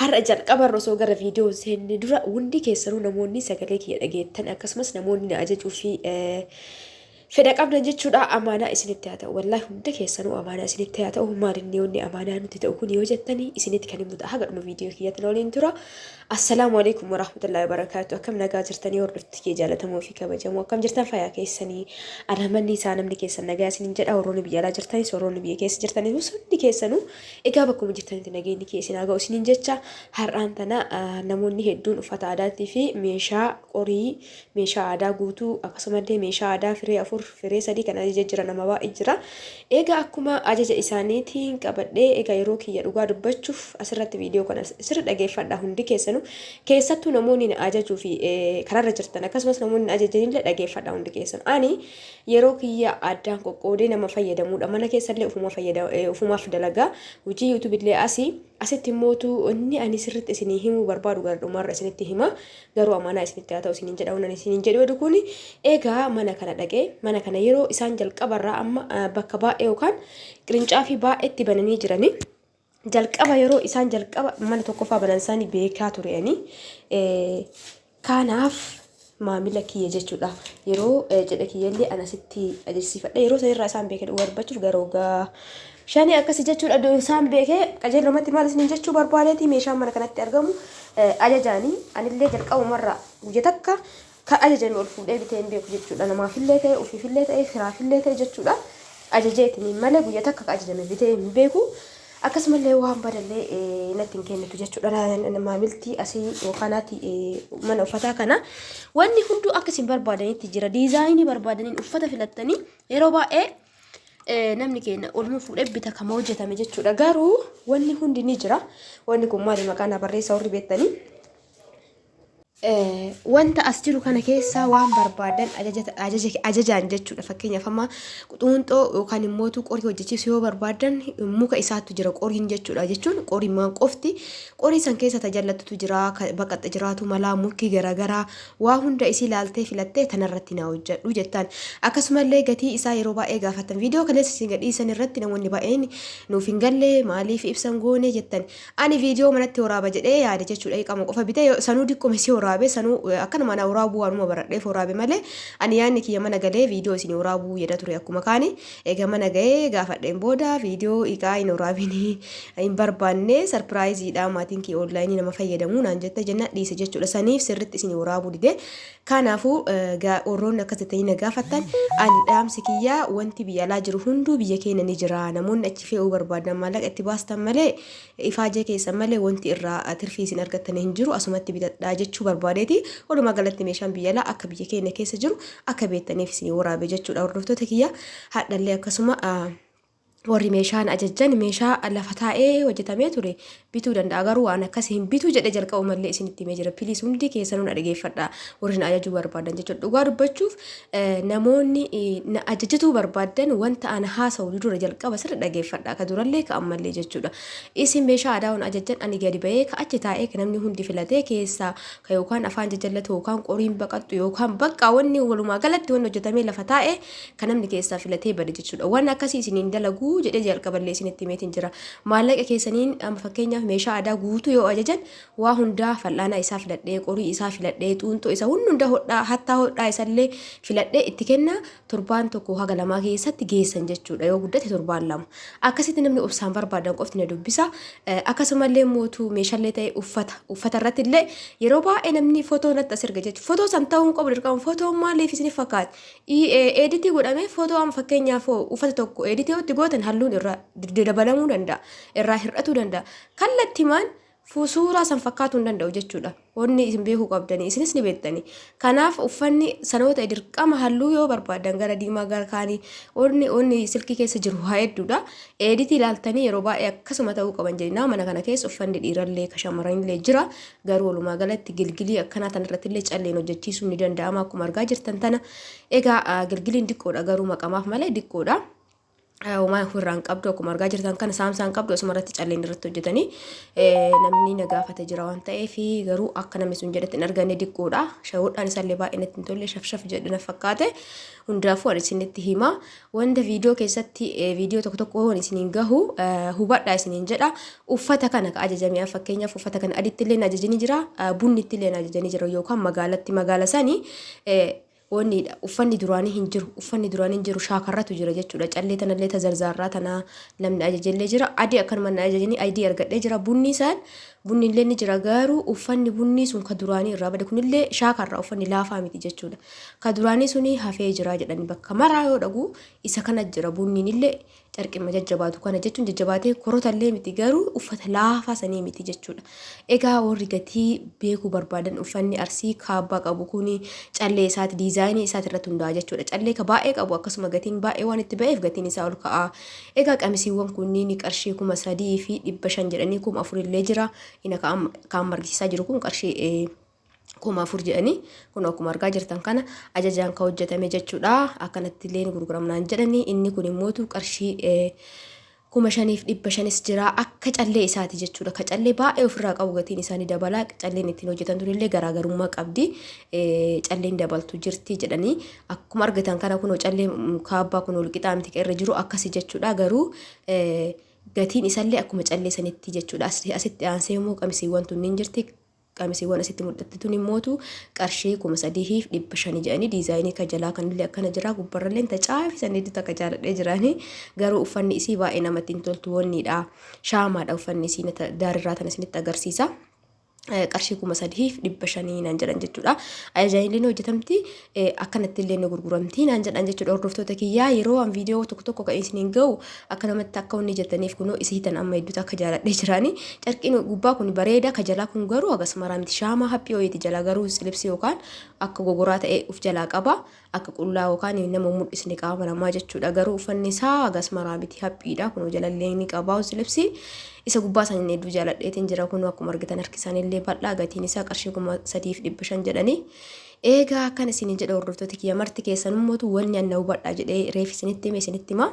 Har'a jalqabarra osoo gara viidiyoo hin seenne dura hundi keessanuu namoonni sagalee kiyya dhageettan akkasumas namoonni na ajajuu fi fedha qabdan jechuudha amaanaa isinitti haa ta'u. Wallaahi hunda keessanuu amaanaa isinitti haa ta'u. Maal inni wanni amaanaa nutti ta'u kun yoo jettanii isinitti kan himu ta'a. Haga dhuma viidiyoo kiyyatti na waliin tura. Assalaamu alaikum warahmatullahi wabarakaatu. Akkam nagaa jirtanii hordoftoota kiyya jaallatamoo fi kabajamoo, akkam jirtan, fayyaa keessanii? Alhamanni isaa namni keessan nagaa isinin jedha. Warroonni biyya alaa jirtanis, warroonni biyya keessa jirtanis, hundi keessanuu egaa bakkuma jirtanitti nageenyi kee isin haa ga'u isinin jecha. Har'aan tana namoonni hedduun uffata aadaatii fi meeshaa qorii, meeshaa aadaa guutuu, akkasumallee meeshaa aadaa firee afur, firee sadii kan ajaja jira nama baay'ee jira. Egaa akkuma ajaja isaaniitiin qabadhee, egaa yeroo kiyya dhugaa dubbachuuf asirratti viidiyoo kana sirri dhageeffadha hundi keessanuu, keessattuu namoonni na ajajuu fi kararra jirtan, akkasumas namoonni na ajajanillee dhageeffadha hundi keessan. Ani yeroo kiyya addaan qoqqoodee nama fayyadamuudha. Mana keessallee ufuma fayyada, ufumaaf dalagaa hojii YouTube illee asii asitti immootu inni ani sirritti isinii himuu barbaadu gara dhumaarra isinitti hima. Garuu amaanaa isinitti haa ta'u isiniin jedha. Wannan isiniin jedhu jedhu kuni, egaa mana kana dhaqee, mana kana yeroo isaan jalqabarraa amma bakka baay'ee yookaan qirincaafii baay'eetti bananii jiranii, jalqaba yeroo isaan jalqaba mana tokkoffaa banan isaanii beekaa tureani. Kanaaf maamila kiyya jechuudha. Yeroo jedhe kiyyallee ana sitti ajajsiifadha. Yeroo sanirraa isaan beekee, dhugaa dubbachuuf gara waggaa 5 akkasi jechuudha. Isaan beekee qajeelumatti maal isiniin jechuu barbaadeeti, meeshaan mana kanatti argamu ajajaanii anillee jalqabumarraa guyya takka kan ajajame ol fuudhee bitee hin beeku jechuudha. Namaafillee ta'e, ofiifillee ta'e, firaafillee ta'e jechuudha. Ajajeetiniin malee guyya takka kan ajajame bitee hin beeku. Akkasumallee waan badallee natti hin kennitu jechuudha. Maamilti asii yookaan haati mana uffataa kana wanni hunduu akka isin barbaadanitti jira. Diizaayinii barbaadaniin uffata filattanii, yeroo baay'ee namni keenya olma fuudhee bita kama hojjetame jechuudha. Garuu wanni hundi ni jira. Wanni kun maali? Maqaa na barreessa warri beektanii. Wanta as jiru kana keessaa waan barbaadan ajajaan jechuudha. Fakkeenyaaf amma xuunxoo yookaan immoo qorii hojjechiisuu yoo barbaadan muka isaatu jira, qoriin jechuudha. Jechuun qorii maan qofti qorii san keessa tajallattutu jira, baqaxa jiraatu malaa, mukii garaagaraa waa hunda isii ilaaltee filattee tanarratti naa hojjedhu jettaan. Akkasumallee gatii isaa yeroo baay'ee gaafatan. Viidiyoo kaleessa isin gadhiisan irratti namoonni baay'een nuuf hin galle, maaliif ibsan goone jettan. Ani viidiyoo manatti waraaba jedhee yaade jechuudha. Iqama qofa bitee sanuu diqquma isii waraabee, sanuu akkanuma na waraabuu waanuma baradheef waraabe malee, ani yaadni kiyya mana galee viidiyoo isin waraabuu jedha ture. Akkuma kaani egaa mana ga'ee gaafadheen booda viidiyoo iqaa hin waraabinii hin barbaanne, sarpiraayiziidha, maatiin kiyya onlaayinii nama fayyadamuu naan jette jennaan dhiise jechuudha. Saniif sirritti isin waraabuu dide. Kanaafuu warroonni akkas jettanii na gaafattan, ani dhaamsi kiyya wanti biyya alaa jiru hunduu biyya keenya ni jira. Namoonni achi fe'uu barbaadan maallaqa itti baastan malee, ifaajee keessan malee wanti irraa tirfii isin argattan hin jiru, asumatti bitadhaa jechuu barbaadeeti. Walumaa galatti meeshaan biyya alaa akka biyya keenya keessa jiru akka beektaniif isin waraabe jechuudha. Hordoftoota kiyya, hadhallee akkasuma warri meeshaan ajajjan meeshaa lafa taa'ee hojjetamee ture bituu danda'a, garuu waan akkasii hin bituu jedhee jalqabumallee isinitti himee jira. Please, hundi keessanuu na dhageeffadha, warri na ajajuu barbaadan jechuudha. Dhugaa dubbachuuf namoonni na ajajatuu barbaadan wanta ana haasa'u dura jalqaba sirri dhageeffadha, ka durallee ka ammallee jechuudha. Isin meeshaa aadaa waan ajajjan, ani gadi ba'ee ka achi taa'ee ka namni hundi filatee keessaa ka yookaan afaan jajallatu yookaan qoriin baqattu yookaan bakka wanni walumaa galatti wanni hojjetamee lafa taa'e kan namni keessaa filatee bade jechuudha. Waan akkasii isiniin dalaguu jedhee jalqaballee isinitti himeetiin jira. Maallaqa keessaniin amma fakkeenyaaf meeshaa aadaa guutuu yoo ajajan, waa hundaa fal'aanaa isaa filadhee, qorii isaa filadhee, xuunxoo isa hunda hodhaa, hattaa hodhaa isallee filadhee itti kenna, torbaan 1 haga 2 keessatti geessan jechuudha. Yoo guddate torbaan 2. Akkasitti namni obsaan barbaadan qofti na dubbisa. Akkasumallee mootuu meeshaalee ta'e uffata. Uffata irratti illee yeroo baay'ee namni footoo natti as erga jechuudha. Footoo san ta'uu hin qabu dirqama. Footoon maaliif isiniif fakkaata? Editii godhamee footoo amma fakkeenyaaf uffata tokko editii yoo itti gootan halluun irraa dabalamuu danda'a. Irraa hir'atuu danda'a. Kallattimaan suuraa san fakkaatuu hin danda'u jechuudha. Wanni isin beekuu qabdanii isinis ni beektani. Kanaaf uffanni sanoo ta'e dirqama halluu yoo barbaadan gara diimaa gara kaanii wanni silkii keessa jiru haa hedduudha. Editii ilaaltanii yeroo baay'ee akkasuma ta'uu qaban jenna. Mana kana keessa uffanni dhiirallee ka shamarranillee jira. Garuu walumaa galatti gilgilii akkanaa tanarratti illee calleen hojjechiisuun ni danda'ama akkuma argaa jirtan tana. Egaa gilgiliin diqqoodha, garuu maqamaaf malee diqqoodha. Homaa ofirraa hin qabdu akkuma argaa jirtan kana saamsaa hin qabdu asuma irratti calleen irratti hojjetanii namni na gaafate jira waan ta'eef garuu akka namni sun jedhetti hin arganne diqqoodha. Shawoodhaan isaallee baay'ee natti hin tolle shafshaf jedhe na fakkaate hundaafuu ani isinitti hima. Wanta viidiyoo keessatti viidiyoo tokko tokko waan isiniin gahu hubadhaa isiniin jedha. Uffata kana ka ajajame fakkeenyaaf uffata kana aditti illee na ajajanii jira bunnitti illee na ajajanii jira yookaan magaalatti magaala sanii Wonniidha. Uffanni duraanii hin jiru. Uffanni duraanii hin jiru. Shaakarratu jira jechuudha. Callee tanallee ta zarzaarraa tana namni ajajellee jira. Adii akkanuma na ajajanii adii argadhee jira. Bunni isaan bunni illee ni jira garuu uffanni bunni sun ka duraanii irraa bade kunillee shaakarraa uffanni laafaa miti jechuudha. Ka duraanii suni hafee jira jedhani bakka maraa yoo dhagu isa kana jira bunniin illee carqima jajjabaatu kana jechuun jajjabaatee korotallee miti garuu uffata laafaa sanii miti jechuudha. Egaa warri gatii beekuu barbaadan uffanni arsii kaabbaa qabu kun callee isaati diizaayinii isaati irratti hundaa'a jechuudha. Callee ka baay'ee qabu akkasuma gatiin baay'ee waan itti ba'eef gatiin isaa ol ka'a. Egaa qamisiiwwan kunniin qarshii 3500 jedhanii 4000 illee jira. Ina ka amma argisiisaa jiru kun qarshii 4000 jedhanii kun akkuma argaa jirtan kana ajajaan ka hojjetame jechuudha. Akkanatti illee ni gurguramnaan jedhanii inni kun immootu qarshii 5500s jira akka callee isaati jechuudha. Ka callee baay'ee ofirraa qabu gatiin isaanii dabala. Calleen ittiin hojjetan tunillee garaagarummaa qabdi. Calleen dabaltu jirti jedhanii akkuma argitan kana kunoo callee kaabbaa kun ol qixaa miti irra jiru akkasi jechuudha. Garuu gatiin isallee akkuma callee sanitti jechuudha. Asitti aansee immoo qamisiiwwan tunniin jirti. Qamisiiwwan asitti mul'atti tun immootu qarshii 3500 jedhanii diizaayinii ka jalaa kanillee akkana jira gubbarrallee ta caafi sanii takka jaaladhee jiraanii garuu uffanni isii baay'ee namatti hin toltu wanniidha shaamaadha uffanni isii daarirraa tana isinitti agarsiisa. Qarshii 3500 naan jedhan jechuudha. Ajajaan illee ni hojjetamti akkanatti illee ni gurguramti naan jedhan jechuudha. Hordoftoota kiyyaa yeroo an viidiyoo tokko tokko kan isiniin ga'u akka namatti akka wanni jettaniif kunoo isii tan amma hedduutu akka jaaladhee jiraani. Carqiin gubbaa kun bareeda ka jalaa kun garuu hagas maraa miti shaamaa haphii wayiiti jalaa garuu silibsii yookaan akka gogoraa ta'e uf jalaa qaba akka qullaa yookaan nama mul'isne qaama namaa jechuudha garuu uffanni isaa hagas maraa miti haphiidha kunoo jalallee ni qaba silibsii isa gubbaa san hedduu jaaladheetiin jira kunoo akkuma argitan harki isaaniillee bal'aa gatiin isaa qarshii 3500 jedhanii eegaa akkan isiniin jedha hordoftoota kiyya marti keessanummotu wanni anna hubadhaa jedhee reef isinitti hime isinitti hima.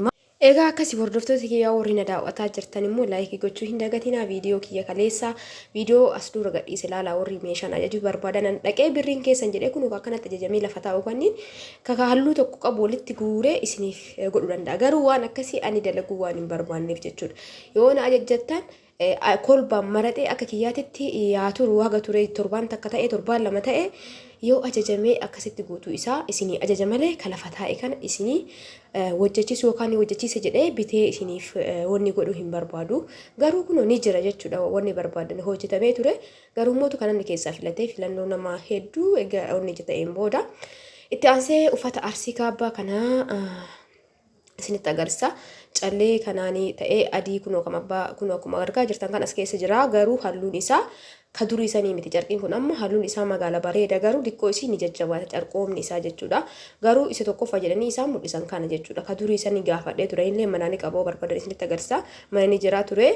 Egaa akkasi hordoftoota kiyyaa warri na daawwataa jirtan immoo laayikii gochuu hin dagatinaa viidiyoo kiyya kaleessa viidiyoo as dura gadhiise ilaalaa warri meeshaan ajajuu barbaadan an dhaqee birriin keessan jedhee kun akkanatti ajajamee lafa taa'u kanniin kaka halluu tokko qabu walitti guuree isiniif godhuu danda'a garuu waan akkasii ani dalaguu waan hin barbaanneef jechuudha yoo na ajajjattan kolbaan maraxee akka kiyyaatitti yaa turu haga ture torbaan takka ta'e torbaan lama ta'e yoo ajajamee akkasitti guutuu isaa isinii ajaja malee ka lafa taa'e kana isinii hojjechiisu yookaan hojjechiise jedhee bitee isiniif wanni godhuu hin barbaadu. Garuu kunoo ni jira jechuudha wanni barbaadan hojjetamee ture garuu mootu kan namni keessaa filatee filannoo nama hedduu egaa wanni ta'een booda itti aansee uffata arsii kaabbaa kanaa isinitti agarsiisa. Callee kanaanii ta'ee adii kunoo kam abbaa kunoo akkuma argaa jirtan kan as keessa jira garuu halluun isaa ka durii sanii miti carqiin kun amma halluun isaa magaala bareeda garuu diqqoo isii ni jajjabaata carqoomni isaa jechuudha. Garuu isa tokkoffaa jedhanii isaan mul'isan kana jechuudha. Ka durii sanii gaafadhee ture illee manaa ni qaboo barbaadan isinitti agarsiisa. Mana ni jira ture.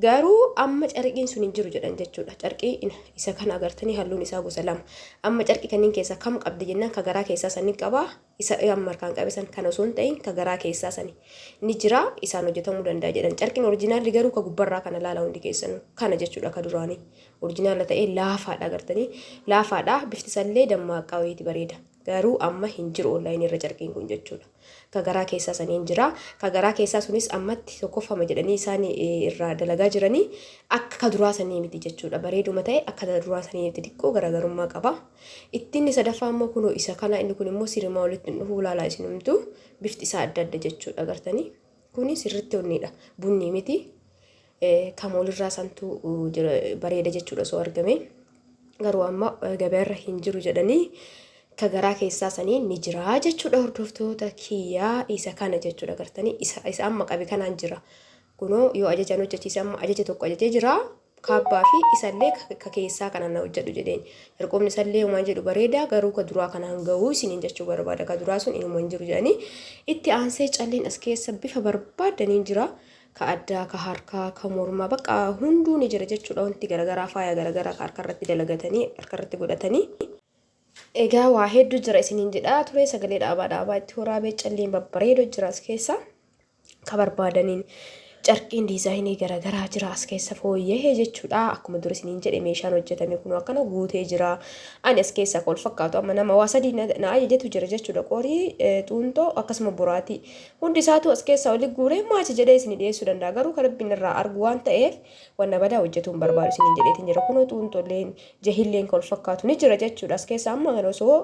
Garuu amma carqiin sun hin jiru jedhan jechuudha. Carqii isa kana agartanii halluun isaa gosa lama. Amma carqii kanneen keessaa kam qabdi jennaan ka garaa keessaa sanii qaba. Isa amma harkaan qabe san kan osoo hin ta'in ka garaa keessaa sani ni jira isaan hojjetamuu danda'a jedhan. Carqiin orijinaalli garuu ka gubbarraa kana laala hundi keessanuu. Kana jechuudha ka duraanii. Orijinaala ta'ee laafaadha agartanii. Laafaadha bifti isallee dammaaqqaa wayiiti bareeda. Garuu amma hin jiru onlaayinii irra carqiin kun jechuudha. Ka garaa keessaa sanii hin jira. Ka garaa keessaa sunis ammatti tokkoffama jedhanii isaan irraa dalagaa jiranii akka ka duraa sanii miti jechuudha. Bareeduma ta'e akka duraa sanii miti xiqqoo garaagarummaa qaba. Itti inni sadaffaa immoo kunoo isa kana inni kun immoo sirimaa walitti hin dhufu ilaalaa isinumtuu bifti isaa adda adda jechuudha agartanii. Kuni sirritti onniidha. Bunni miti. Kan walirraa santu bareeda jechuudha osoo argame. Garuu amma gabaarra hin jiru jedhanii ka garaa keessaa sanii ni jira jechuudha hordoftoota kiyyaa isa kana jechuudha agartanii isa amma qabe kanaan jira. Kunoo yoo ajajaan hojjechiise amma ajaja tokko ajajee jira. Kaabbaa fi isallee ka keessaa kana na hojjedhu jedheen. Jalqoobni isallee homaan jedhu bareeda garuu ka duraa kanaan ga'uu isiniin jechuu barbaada. Ka duraa sun inuma hin jiru jedhanii itti aansee calleen as keessa bifa barbaaddaniin jira. Ka addaa, ka harkaa, ka mormaa bakka hunduu ni jira jechuudha wanti garagaraa faaya garagaraa ka harka irratti dalagatanii harka irratti godhatanii. Egaa waa hedduu jira isiniin jedhaa ture sagalee dhaabaa dhaabaa itti waraabee calleen babbareedoo jira as keessa. Ka barbaadaniin carqiin diizaayinii garaagaraa jira as keessa fooyya'ee jechuudha. Akkuma dura isiniin jedhe meeshaan hojjetame kun akkana guutee jira. Ani as keessa akka wal fakkaatu amma nama waa sadii na ajajetu jira jechuudha. Qorii, xuuntoo akkasuma boraatii. Hundi isaatu as keessaa oli guuree maachi jedhee isinii dhiyeessuu danda'a. Garuu kan rabbiin irraa argu waan ta'eef wanna badaa hojjetuu hin barbaadu isiniin jedheetiin jira. Kunoo xuuntolleen jahilleen kan wal fakkaatu ni jira jechuudha. As keessa amma kan osoo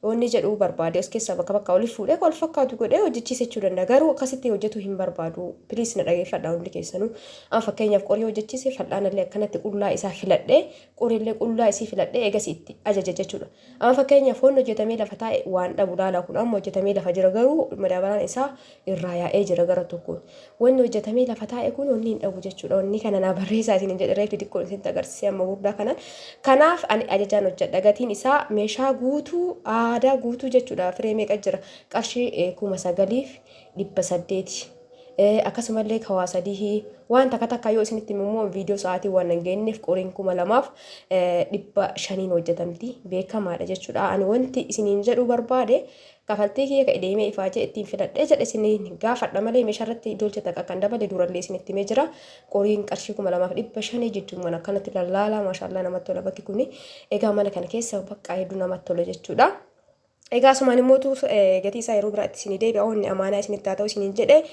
wanni jedhuu barbaade as keessaa bakka bakka oli fuudhee kan wal fakkaatu godhee hojjechiisa jechuu danda'a. Garuu akkasitti hojjetuu hin barbaadu. Please na dhageeffadhaa hundi keessanuu. Amma fakkeenyaaf qorii hojjechiise fal'aanallee akkanatti qullaa isaa filadhee qoriillee qullaa isii filadhee eegasii itti ajaja jechuudha. Amma fakkeenyaaf wanni hojjetamee lafa taa'e waan dhabu laala kun amma hojjetamee lafa jira garuu madaabaraan isaa irraa yaa'ee jira gara tokkoon. Wanni hojjetamee lafa taa'e kun wanni hin dhabu jechuudha. Wanni kana naa barreessaa isin jedhe reeffi xiqqoon isinitti agarsiisee amma guddaa kanaan. Kanaaf ani ajajaan hojjedha. Gatiin isaa meeshaa guutuu aadaa guutuu jechuudha. Firee meeqa jira? Qarshii 9800. Akkasumallee kawaa sadii waan takka takka yoo isinitti himu immoo viidiyoo sa'aatii waan hin geenyeef qoriin 2500n hojjetamti beekamaadha jechuudha. Ani wanti isiniin jedhuu barbaade kafaltii kiyya ka deemee ifaajee ittiin filadhee jedhe isiniin gaafadha malee meeshaa irratti dolcha takka kan dabale durallee isinitti himee jira. Qoriin qarshii 2500 jechuun mana akkanatti lallaala maashaallaa namatti tola bakki kuni. Egaa mana kana keessa bakka hedduu namatti tola jechuudha. Egaa asumaan immoo gatii isaa yeroo biraatti isinii deebi'a wanni amaanaa isinitti haa ta'u isiniin jedhe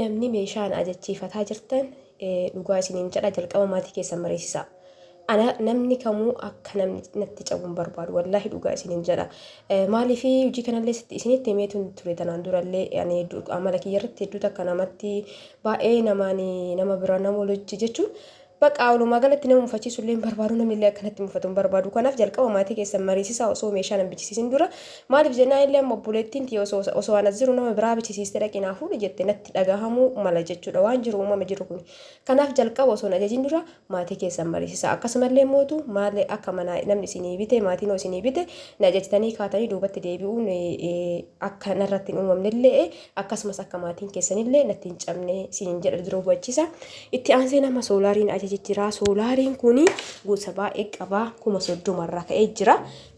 namni meeshaan ajachiifataa jirtan dhugaa isiniin jedha jalqaba maatii keessan mariisisaa. Ana namni kamuu akka namni natti cabu hin barbaadu wallaahi dhugaa isiniin jedha. Maaliif hojii kanallee isinitti himeetu ture tanaan durallee ani amala kiyya irratti hedduu takka namatti baay'ee namaan nama bira nama walitti jechuun Baqaa walumaa galatti nama mufachiisu illee hin barbaadu namni illee akka natti mufatu hin barbaadu kanaaf jalqaba maatii keessan mariisisaa osoo meeshaa nan bichisiisin dura maaliif jennaan illee amma obboleettiin tiyya osoo osoo an as jiru nama biraa bichisiiste dhaqi naa fuudhi jette natti dhagahamuu mala jechuudha waan jiru uumama jiru kun kanaaf jalqaba osoo hin ajajin dura maatii keessan mariisisaa akkasumallee mootu maali akka manaa namni isinii bite maatiin hoo isinii bite na ajajtanii kaatanii duubatti deebi'uun akka narratti hin uumamnellee akkasumas akka maatiin keessanillee natti hin cabne isiniin jedha dura hubachiisa. Itti aansee nama soolaariin ajaje jira. Soolaariin kun gosa baay'ee qaba. 30,000 irraa ka'ee jira.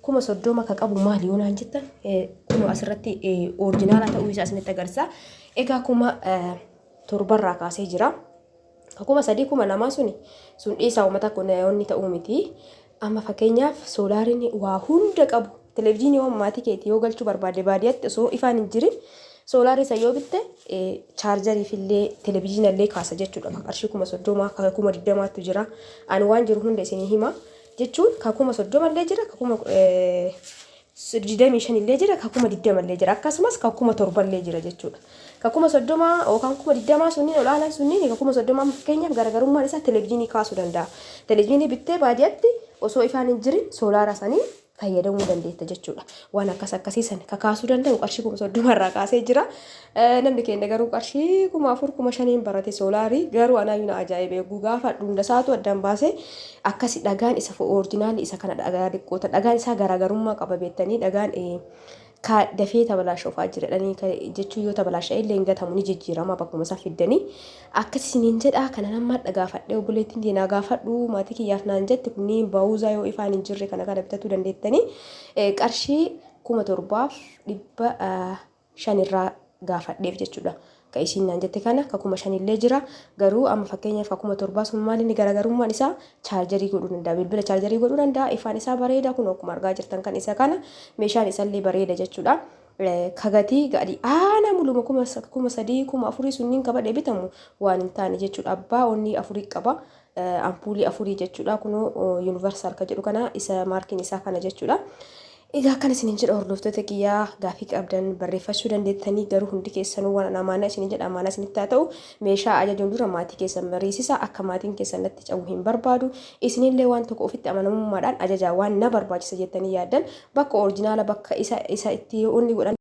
30,000 ka qabu maali yoo naan jettan kunoo asirratti oorjinaala ta'uu isaa isinitti agarsiisa. Egaa 7,000 irraa kaasee jira. 3000 2000 suni sun dhiisaa uummata kun wanni ta'uu miti. Amma fakkeenyaaf soolaariin waa hunda qabu televezyiinii waan maatii keetii yoo galchuu barbaadde baadiyyaatti osoo ifaan hin jirin soolaarii isa yoo bitte chaarjariif illee televezyiina illee kaasa jechuudha. Qarshii 30,000 ka 20,000tu jira. Ani waan jiru hunda isinii hima jechuun ka 30,000 illee jira ka 25,000 illee jira ka 20,000 illee jira akkasumas ka 7,000 illee jira jechuudha. Ka 30,000 yookaan 20,000 sunniin ol'aanaan sunniin ka 30,000 fakkeenyaaf garaagarummaan isaa televezyiinii kaasuu danda'a. Televezyiinii bittee baadiyyaatti osoo ifaan hin jirin soolaara sanii fayyadamuu dandeetta jechuudha. Waan akkas akkasii san ka kaasuu danda'u qarshii 30,000 irraa kaasee jira. Namni keenya garuu qarshii 4000 5000n barate soolaarii garuu anaayyuu na ajaa'ibe eeguu gaafa hunda isaatu addaan baasee akkasi dhagaan isa orijinaalli isa kana dhagaa xiqqoota dhagaan isaa garaagarummaa qaba beektanii dhagaan ka dafee tabalaashofaa jira jedhanii jechuun yoo tabalaasha'e illee hin gatamu ni jijjiirama bakkuma isaa fiddanii akkas isiniin jedha kana nama gaafadhee obboleettiin tiyya naa gaafadhu maatii kiyyaaf naan jette kunniin baawuzaa yoo ifaan hin jirre kana kana bitachuu dandeettanii qarshii 7500 irraa gaafadheef jechuudha. Ka isiin naan jette kana ka 5000 illee jira. Garuu amma fakkeenyaaf ka 7000 sun maal inni garaagarummaan isaa chaarjarii godhuu danda'a. Bilbila chaarjarii godhuu danda'a. Ifaan isaa bareeda kun akkuma argaa jirtan kan isa kana meeshaan isallee bareeda jechuudha. Ka gatii gadi aanaa muluma 3000 4000 sunniin kabadhee bitamu waan hin taane jechuudha. Abbaa onnii afurii qaba. Ampuulii afurii jechuudha. Kunoo yuunivarsaal ka jedhu kana isa maarkiin isaa kana jechuudha. Egaa akkana isinin jedha hordoftoota kiyyaa gaafii qabdan barreeffachuu dandeettanii garuu hundi keessanuu waan an amaanaa isinin jedha amaanaa isinitti haa ta'u meeshaa ajajuun dura maatii keessan mariisisa akka maatiin keessan natti cabu hin barbaadu isinillee waan tokko ofitti amanamummaadhaan ajajaa waan na barbaachisa jettanii yaaddan bakka orijinaala bakka isa isa itti onni godhan.